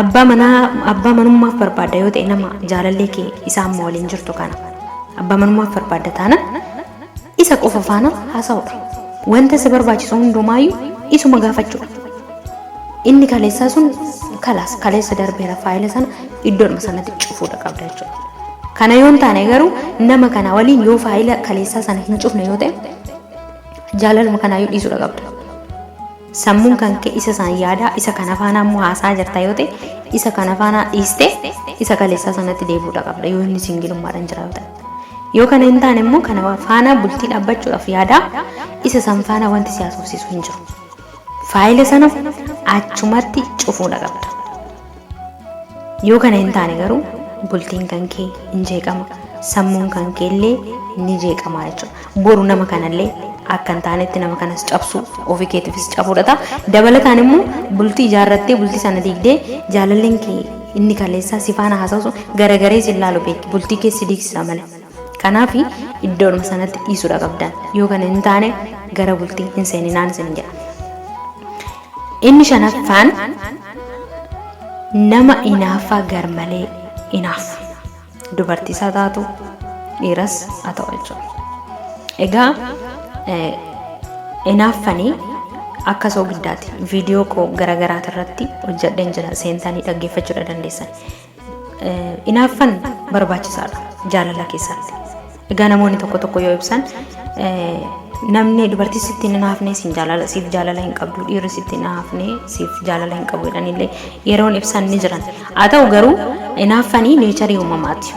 abbaa manaa, abbaa manummaaf barbaadda yoo ta'e, nama jaalallee kee isa amma waliin jirtu kana abbaa manummaaf barbaadda taanaan isa qofa faana haasa'uudha. Wanta si barbaachisu hundumaayyuu isuma gaafachuudha. Inni kaleessaa sun kalaas kaleessa darbeera, faayila sana iddoodhuma sanatti cufuudha qabda jechuudha. Kana yoo hin taane garuu nama kana waliin yoo faayila kaleessaa sana hin cufne yoo ta'e, jaalaluma kanaayyuu dhiisuudha qabda. Sammuun kan kee isa isaan yaadaa isa kana faana immoo haasaa jirta yoo ta'e, isa kana faana dhiistee isa kaleessaa sanatti deebi'uudha qabda yoo inni siingilummaadhaan jira yoo ta'e. Yoo kana hin taane immoo kana faana bultii dhaabbachuudhaaf yaadaa isa san faana wanti si haasofsiisu hin jiru. Faayila sana achumatti cufuudha qabda. Yoo kana hin taane garuu bultiin kan kee hin jeeqama. Sammuun kan kee illee ni jeeqama jechuudha. Boru nama kanallee akka hin taanetti nama kanas cabsuu ofii keetiifis cabuudha ta'a. Dabalataan immoo bultii ijaarrattee bultii sana diigdee jaalalleen kee inni kaleessaa si faana haasa'u sun garagaree si ilaalu beeki. Bultii kee si diigsisa malee. Kanaaf iddoodhuma sanatti dhiisuudha qabdan. Yoo kana hin taane gara bultii hin seeninaan isin jedha. Inni shanaffaan nama inaaffaa garmalee inaafu. Dubartii isaa taatu dhiiras haa ta'u jechuudha. Egaa inaaffanii akka soogiddaati. Viidiyoo koo garaagaraati irratti hojjedheen jira seentanii dhaggeeffachuudha dandeessan. Inaaffan barbaachisaadha jaalala keessatti. Egaa namoonni tokko tokko yoo ibsan namni dubartii sitti hin hinaafne siin jaalala siif jaalala hin qabdu dhiirri sitti hin hinaafne siif jaalala hin qabu jedhanillee yeroon ibsan ni jiran. Haa ta'u garuu hinaaffanii neecharii uumamaati.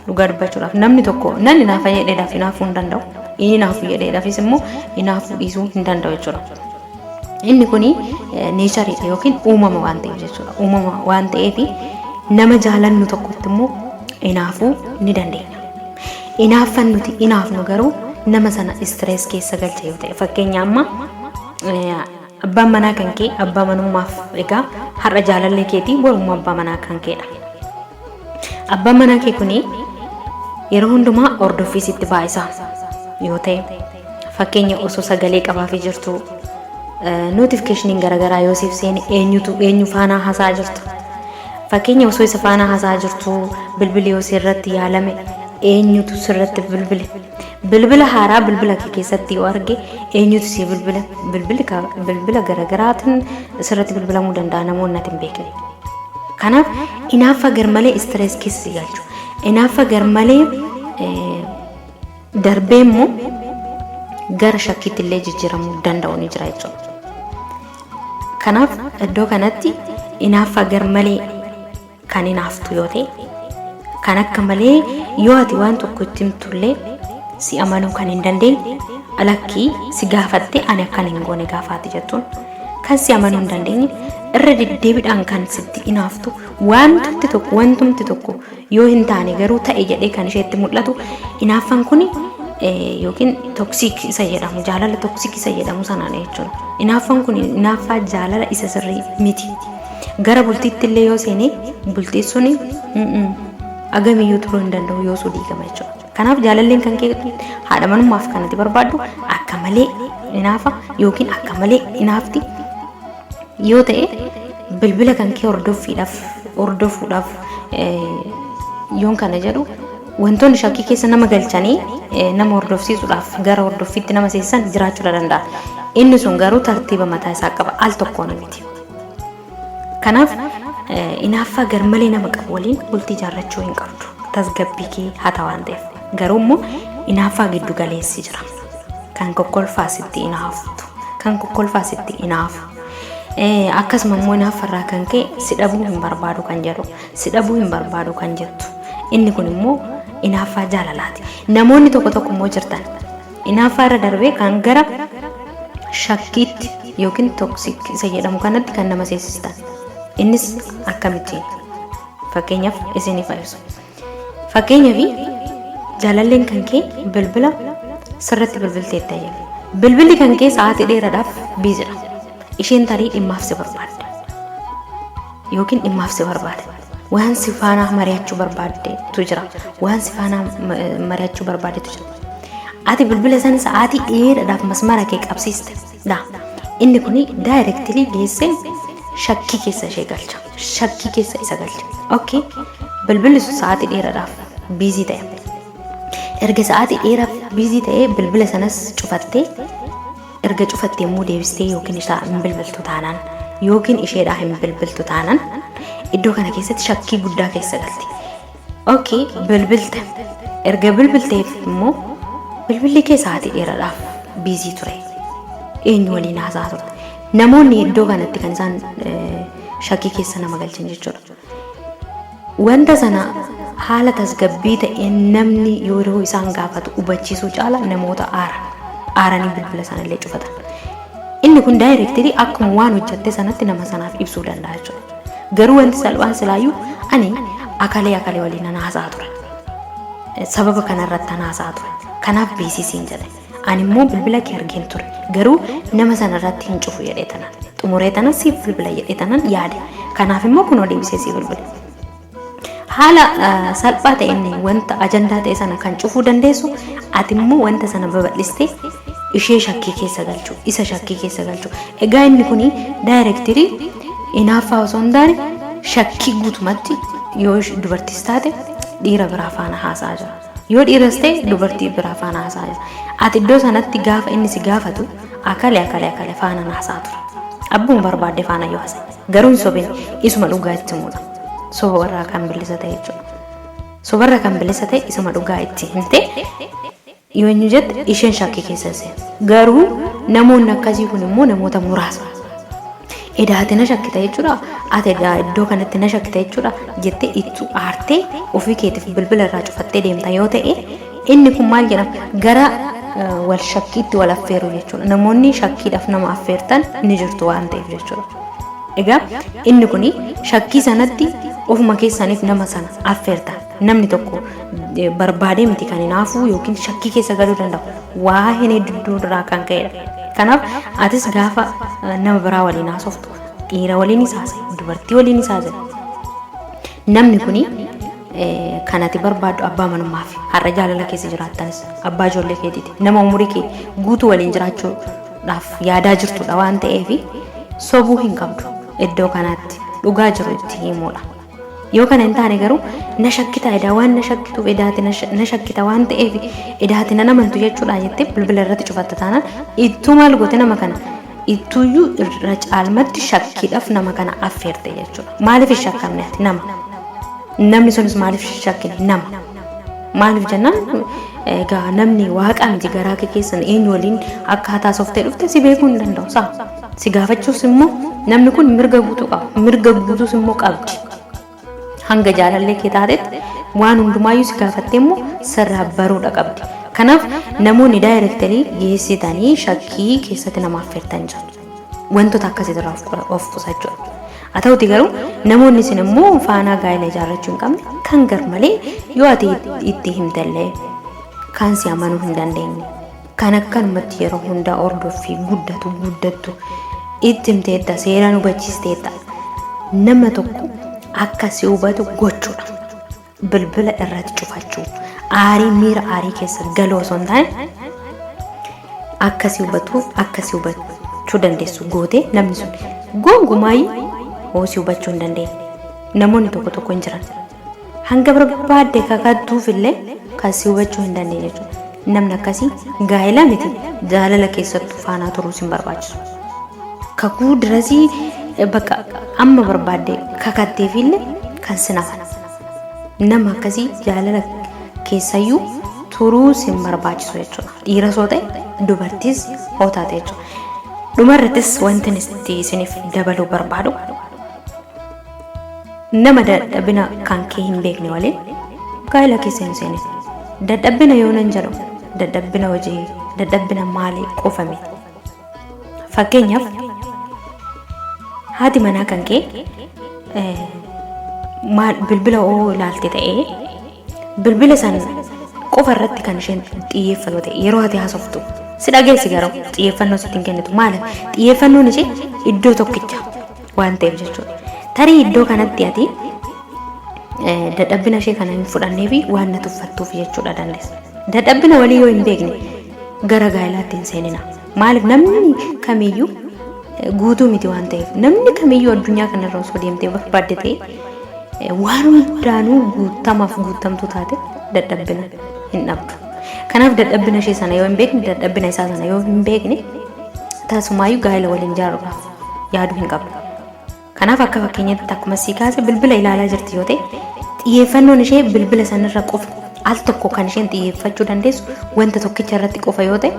Dhugaa dubbachuudhaaf namni tokko nan hinaafa jedheedhaaf hinaafuu hin danda'u. Inni hinaafu jedheedhaafis immoo hinaafuu dhiisuu hin danda'u jechuudha. Inni kuni neechariidha yookiin uumama waan ta'eef jechuudha. Uumama waan ta'eef nama jaalannu tokkotti immoo hinaafuu ni dandeenya. Hinaaffan nuti hinaafnu garuu nama sana istirees keessa galcha yoo ta'e fakkeenya amma abbaan manaa kan kee abbaa manummaaf egaa har'a jaalallee keetii borummoo abbaa manaa kan keedha. Abbaan manaa kee kuni yeroo hundumaa hordoffii sitti baay'isa yoo ta'e fakkeenya osoo sagalee qabaafii jirtu nootifikeeshiniin garaagaraa yoo siif seene eenyutu eenyu faanaa hasaa jirtu. Fakkeenya osoo isa faanaa hasaa jirtu bilbilli yoo sirratti yaalame eenyutu sirratti bilbile. Bilbila haaraa bilbila kee keessatti yoo arge eenyutu si bilbila bilbila garaagaraatiin sirratti bilbilamuu danda'a namoonni ati hin beekne. Kanaaf inaaffa garmalee istirees keessa si galchu. Inaaffa garmalee darbee immoo gara shakkiitti illee jijjiiramuu danda'u ni jira jechuudha. Kanaaf iddoo kanatti inaaffa garmalee kan inaaftu yoo ta'e kan akka malee yoo ati waan tokko itti himtullee si amanuu kan hin dandeenye lakkii si gaafatte ani akkan hin goone gaafaati jettuun kan si amanuu hin dandeenye irra deddeebiidhaan kan sitti inaaftu wantumti tokko wantumti tokko yoo hin taane garuu ta'e jedhee kan isheetti mul'atu inaaffan kuni yookiin toksiik isa jedhamu jaalala toksiik isa jedhamu sanaan jechuudha. Inaaffan kun inaaffaa jaalala isa sirrii miti. Gara bultiitti illee yoo seene bultiin suni agamiyyuu turuu hin danda'u yoo suu diigama jechuudha. Kanaaf jaalalleen kan kee haadha manummaaf kan ati barbaaddu akka malee inaafa yookiin akka malee inaafti yoo ta'e bilbila kan kee hordoffiidhaaf hordofuudhaaf yoon kana jedhu wantoonni shakkii keessa nama galchanii nama hordofsiisuudhaaf gara hordoffiitti nama seensan jiraachuu danda'a. Inni sun garuu tartiiba mataa isaa qaba al tokkoon miti. Kanaaf inaaffaa garmalee nama qabu waliin bultii ijaarrachuu hin qabdu. Tasgabbii kee hata waan ta'eef. Garuu immoo inaaffaa giddu galeessi jira. Kan kokkolfaa sitti inaaftu. Kan kokkolfaa sitti inaafu. Akkasuma immoo inaaffarraa kan ka'e si dhabuu hin barbaadu kan jedhu. Si dhabuu hin barbaadu kan jettu. Inni kun immoo inaaffaa jaalalaati. Namoonni tokko tokko immoo jirtan. Inaaffaa irra darbee kan gara shakkiitti yookiin toksik isa jedhamu kanatti kan nama seensistan. Innis akkamittiin? Fakkeenyaaf isiniif ibsu. Fakkeenyaaf jaalalleen kan kee bilbila sirratti bilbilteetta jedhu. Bilbilli kan kee sa'aatii dheeraadhaaf biizidha. Isheen tarii dhimmaaf si barbaadde. Yookiin dhimmaaf si barbaade. Waan si faana mari'achuu barbaaddetu jira. Waan si faana mari'achuu barbaaddetu jira. Ati bilbila sana sa'aatii dheeraadhaaf masmara kee qabsiiste. Dha. Inni kun daayirektilii geessee shakkii keessa ishee galcha. Shakkii keessa isa galcha. Okay. Bilbilli sun sa'aatii dheeraadhaaf biizii ta'e. Erga sa'aatii dheeraaf biizii ta'ee bilbila sanas cufattee erga cufattee immoo deebistee yookiin isaa hin bilbiltu taanaan yookiin isheedhaa hin bilbiltu taanaan iddoo kana keessatti shakkii guddaa keessa galti. Okay, bilbilte. Erga bilbilteef immoo bilbilli kee sa'aatii dheeraadhaaf biizii ture. Eenyu waliin haasa'aa turte? Namoonni iddoo kanatti kan isaan shakkii keessa nama galchan jechuudha. Wanta sana haala tasgabbii ta'een namni yeroo isaan gaafatu hubachiisuu caala namoota aara. Aaranii bilbila sana illee cufatan. Inni kun daayirektirii akkuma waan hojjatte sanatti nama sanaaf ibsuu danda'a jechuudha. Garuu wanti salphaan silaayyuu ani akalee akalee waliin nan haasa'aa ture. Sababa kanarratti nan haasa'aa ture. Kanaaf beeksisiin jedhe. Ani immoo bilbila kee argeen ture. Garuu nama sanarratti hin cufu jedhee tanan. Xumuree tanan siif bilbila jedhee tanan yaade. Kanaaf immoo kunoo deebisee siif bilbile. Haala salphaa ta'een wanta ajandaa ta'e sana kan cufuu dandeessu, ati immoo wanta sana babal'istee ishee shakkii keessa galchuu, isa shakkii keessa galchuu. Egaa inni kun daayirektirii hinaaffaa osoo hin taane shakkii guutumatti yoo dubartiis taate dhiira biraa faana haasa'aa jira. Yoo dhiiras ta'e dubartii biraa faana haasa'aa jira. Ati iddoo sanatti gaafa inni si gaafatu akale akale akale faana haasa'aa ture. Abbuma barbaadde faana yoo haasa'e. Garuu hin sobin, isuma dhugaa itti himuudha. Soba irraa kan bilisa ta'e jechuudha. Sobarra kan bilisa ta'e isuma dhugaa itti himte yoo eenyu jette isheen shakkii keessa seena. Garuu namoonni akkasii kun immoo namoota muraasa. Edaa ati na shakkita jechuudha. Ati edaa iddoo kanatti na shakkita jechuudha jettee ittuu aartee ofii keetiif bilbila irraa cufattee deemta yoo ta'e, inni kun maal jedhama? Gara wal shakkiitti wal affeeru jechuudha. Namoonni shakkiidhaaf nama affeertan ni jirtu waan ta'eef jechuudha. Egaa inni kun shakkii sanatti ofuma keessaniif nama sana affeerta. Namni tokko barbaadee miti kan hinaafuu yookiin shakkii keessa galuu danda'u. Waa hin hedduu irraa kan ka'edha. Kanaaf atis gaafa nama biraa waliin haasoftu, dhiira waliinis haasa'e, dubartii waliinis haasa'e. Namni kuni kan ati barbaaddu abbaa manummaaf har'a jaalala keessa jiraattanis abbaa ijoollee keetiiti. Nama umurii kee guutuu waliin jiraachuudhaaf yaadaa jirtudha waan ta'eef sobuu hin qabdu, iddoo kanatti dhugaa jiru itti himuudha. Yoo kana hin taane garuu na shakkita, edaa waan na shakkituuf, edaati na shakkita waan ta'eef, edaati nan amantu jechuudha jettee bilbila irratti cufatta taanaan, ittuu maal goote? Nama kana ittuuyyuu irra caalmatti shakkiidhaaf nama kana affeerte jechuudha. Maaliif hin shakkamne ati nama? Namni sunis maaliif shakkine nama? Maaliif jennaan, egaa namni waaqa miti, garaa kee keessan eenyu waliin akka haasoftee dhufte si beekuu hin danda'u saa. Si gaafachuus immoo namni kun mirga guutuu qaba. Mirga guutuus immoo qabdi. Hanga jaalallee kee taatetti waan hundumaayyuu si gaafattee immoo sirraa baruudha qabdi. Kanaaf namoonni directly geessitanii shakkii keessatti nama affeertan jiru. Wantoota akkasii irraa of qusachuudha. Haa ta'uti garuu namoonni isin immoo faanaa gaa'ela ijaarrachuu hin qabne, kan gar malee yoo ati itti himtellee kan si amanuu hin dandeenye, kan akkanumatti yeroo hundaa hordoffii guddatu guddattu itti himteetta, seeraan hubachiisteetta, nama tokko akka si hubatu gochuudha. Bilbila irratti cufachuu, aarii miira aarii keessa galuu osoo hin taane, akka si hubatuuf, akka si hubachuu dandeessu gootee, namni sun gonkumaayyuu hoo si hubachuu hin dandeenye. Namoonni tokko tokko hin jiran. Hanga barbaadde kakattuuf illee kan si hubachuu hin dandeenye jechuudha. Namni akkasii gaa'ela miti, jaalala keessattuu faanaa turuus hin barbaachisu. Kakuu dirasii bakka amma barbaadde kakatteef illee kan sin hafan. Nama akkasii jaalala keessayyuu turuu sin barbaachisu jechuudha. Dhiiras hoo ta'e, dubartiis hoo taate jechuudha. Dhumarrattis wanti itti isiniif dabaluu barbaadu, nama dadhabina kan kee hin beekne waliin gaa'ela keessa hin seenin. Dadhabina yoo nan jedhu, dadhabina hojii, dadhabina maalii qofa miti. Fakkeenyaaf haati manaa kan kee maal bilbila oo ilaalte ta'ee, bilbila san qofa irratti kan isheen xiyyeeffatu ta'e, yeroo ati haasoftu si dhageessi, garuu xiyyeeffannoo sitti hin kennitu. Maaliif? Xiyyeeffannoon ishee iddoo tokkicha waan ta'eef jechuudha. Tarii iddoo kanatti ati dadhabbina ishee kana hin fudhannee fi waan na tuffattuuf jechuudha dandeessa. Dadhabbina walii yoo hin beekne gara gaa'ilaatti hin seenina. Maaliif? Namni kamiyyuu guutuu miti waan ta'eef, namni kamiyyuu addunyaa kanarra osoo deemtee barbaadde ta'e waan hundaanuu guutamaaf guutamtuu taate dadhabbina hin dhabdu. Kanaaf dadhabbina ishee sana yoo hin beekne, dadhabbina isaa sana yoo hin beekne, tasumaayyuu gaa'ela waliin ijaaruudhaaf yaaduu hin qabdu. Kanaaf akka fakkeenyaatti akkuma sii kaase, bilbila ilaalaa jirti yoo ta'e, xiyyeeffannoon ishee bilbila sanarra qofa, al tokko kan isheen xiyyeeffachuu dandeessu wanta tokkicha irratti qofa yoo ta'e,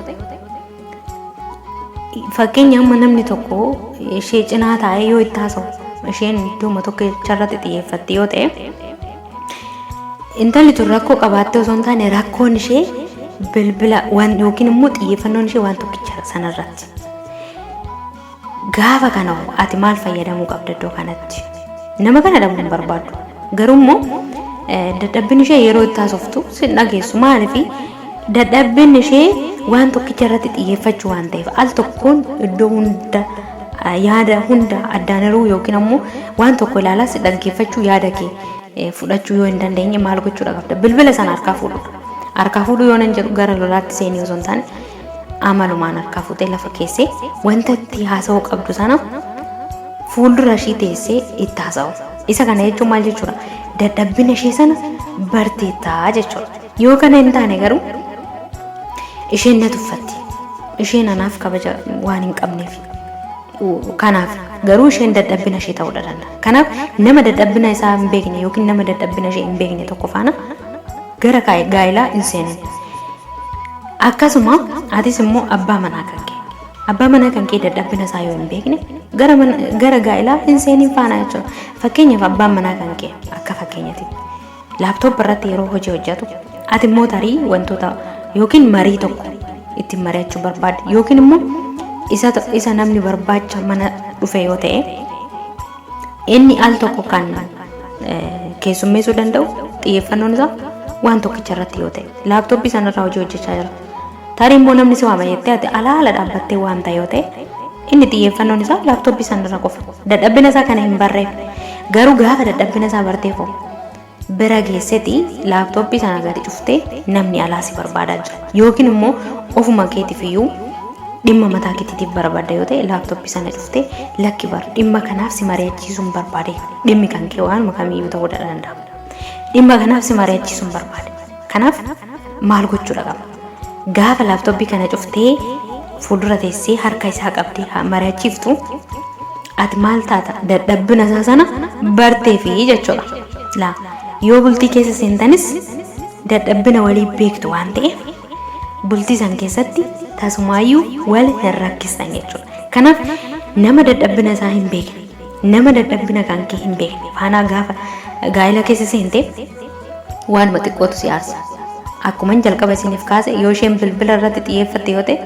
fakkeenya amma namni tokko ishee cinaa taa'ee yoo itti haasa'u isheen iddooma tokkicha irratti xiyyeeffatti yoo ta'e, intalli tun rakkoo qabaattee osoo hin taane rakkoon ishee bilbila waan yookiin immoo xiyyeeffannoon ishee waan tokkicha sanarratti. Gaafa kana ati maal fayyadamuu qabda iddoo kanatti? Nama kana dhabuu hin barbaaddu. Garuu immoo dadhabbinni ishee yeroo itti haasoftu sin dhageessu. Maaliif? Dadhabbinni ishee waan tokkicha irratti xiyyeeffachuu waan ta'eef, al tokkoon iddoo hunda yaada hunda addaan hiruu yookiin ammoo waan tokko ilaalaa si dhaggeeffachuu yaada kee fudhachuu yoo hin dandeenye maal gochuudha qabda? Bilbila sana harkaa fuudhuudha. Harkaa fuudhuu yoo nan jedhu gara lolaatti seenii osoo hin taane amalumaan harkaa fuutee lafa keessee wanta itti haasa'uu qabdu sana fuuldura ishii teessee itti haasa'u. Isa kana jechuun maal jechuudha? Dadhabbina ishee sana barteettaa jechuudha. Yoo kana hin taane garuu isheen na tuffatti. Isheen anaaf kabaja waan hin qabneef. Kanaaf garuu isheen dadhabbina ishee ta'uu danda'a. Kanaaf nama dadhabbina isaa hin beekne yookiin nama dadhabbina ishee hin beekne tokko faana gara gaa'ilaa hin seenin. Akkasuma atis immoo abbaa manaa kan kee. Abbaa manaa kan kee dadhabbina isaa yoo hin beekne gara gara gaa'ilaa hin seenin faana jechuudha. Fakkeenyaaf abbaan manaa kan kee akka fakkeenyatti laaptoop irratti yeroo hojii hojjetu ati immoo tarii wantoota yookiin marii tokko ittiin mari'achuu barbaadde yookiin immoo isa namni barbaacha mana dhufe yoo ta'e inni al tokko kan keessummeessuu danda'u xiyyeeffannoon isaa waan tokkicha irratti yoo ta'e laaptooppii sanarraa hojii hojjechaa jira. Tarii immoo namni si waama jettee ati alaala dhaabbattee waamta yoo ta'e inni xiyyeeffannoon isaa laaptooppii sanarra qofa. Dadhabbina isaa kana hin barreef. Garuu gaafa dadhabbina isaa barteefoo bira geesseti laaptooppii sana gadi cuftee namni alaa si barbaadaa jira. Yookiin immoo ofuma keetiif iyyuu dhimma mataa keetiitiif barbaadda yoo ta'e laaptooppii sana cuftee lakki bar dhimma kanaaf si mari'achiisuun barbaade. Dhimmi kan kee waanuma kamiyyuu ta'uu danda'a. Dhimma kanaaf si mari'achiisuun barbaade. Kanaaf maal gochuudha qaba? Gaafa laaptooppii kana cuftee fuuldura teessee harka isaa qabdee mari'achiiftu ati maal taata? Dadhabbina isaa sana barteefi jechuudha. Laa yoo bultii keessa seentanis dadhabbina walii beektu waan ta'eef bultii san keessatti tasumaayyuu wal hin rakkistan jechuudha. Kanaaf nama dadhabbina isaa hin beekne, nama dadhabbina kan kee hin beekne faanaa gaafa gaa'ela keessa seente waanuma xiqqootu si aarsa. Akkuman jalqaba isiniif kaase yoo isheen bilbila irratti xiyyeeffatte yoo ta'e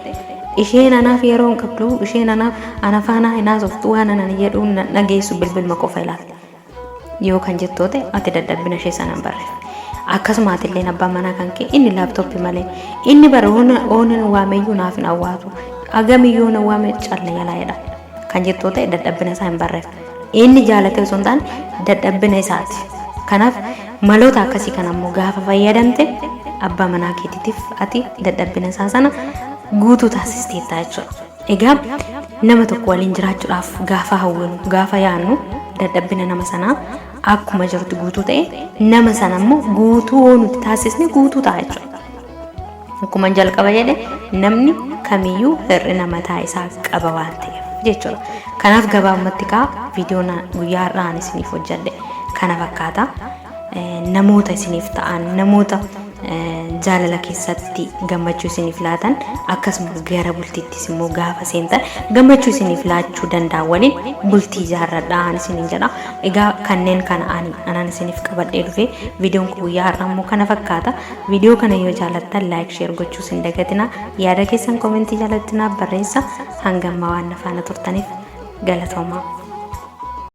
isheen anaaf yeroo hin qabdu, isheen anaaf ana faanaa hin haasoftu, waan anan jedhu na dhageessu bilbilma qofa ilaalti. Yoo kan jettu ta'e ati dadhabbina ishee sana hin barreef. Akkasuma atilleen abbaa manaa kan kee inni laaptooppii malee inni bara oonan waameyyuu naaf hin awwaatu agamiyyuu na waame calla yalaa jedha kan jettu ta'e dadhabbina isaa hin barreef. Inni jaalate osoo hin taane dadhabbina isaati. Kanaaf maloota akkasii kana immoo gaafa fayyadamte abbaa manaa keetiitiif ati dadhabbina isaa sana guutuu taasisteetta jechuudha. Egaa nama tokko waliin jiraachuudhaaf gaafa hawwinu gaafa yaadnu dadhabbina nama sanaa akkuma jirutti guutuu ta'e nama sana immoo guutuu yoo nuti taasisne guutuu ta'a jechuudha. Akkuma jalqaba jedhe namni kamiyyuu hir'ina mataa isaa qaba waan ta'eef jechuudha. Kanaaf gabaabumatti kaa viidiyoon guyyaa har'aa ani isiniif hojjedhe kana fakkaata. Namoota isiniif ta'an namoota jaalala keessatti gammachuu isiniif laatan akkasuma gara bultiittis immoo gaafa seentan gammachuu isiniif laachuu danda'an waliin bultii ijaarradhaa ani isiniin jedha. Egaa kanneen kana ani anaan isiniif qabadhee dhufe viidiyoon kun guyyaa har'aa immoo kana fakkaata. Viidiyoo kana yoo jaalattan like share gochuus hin dagatinaa. Yaada keessan komentii jalatti naaf barreessa. Hanga ammaa waan na faana turtaniif galatoomaa.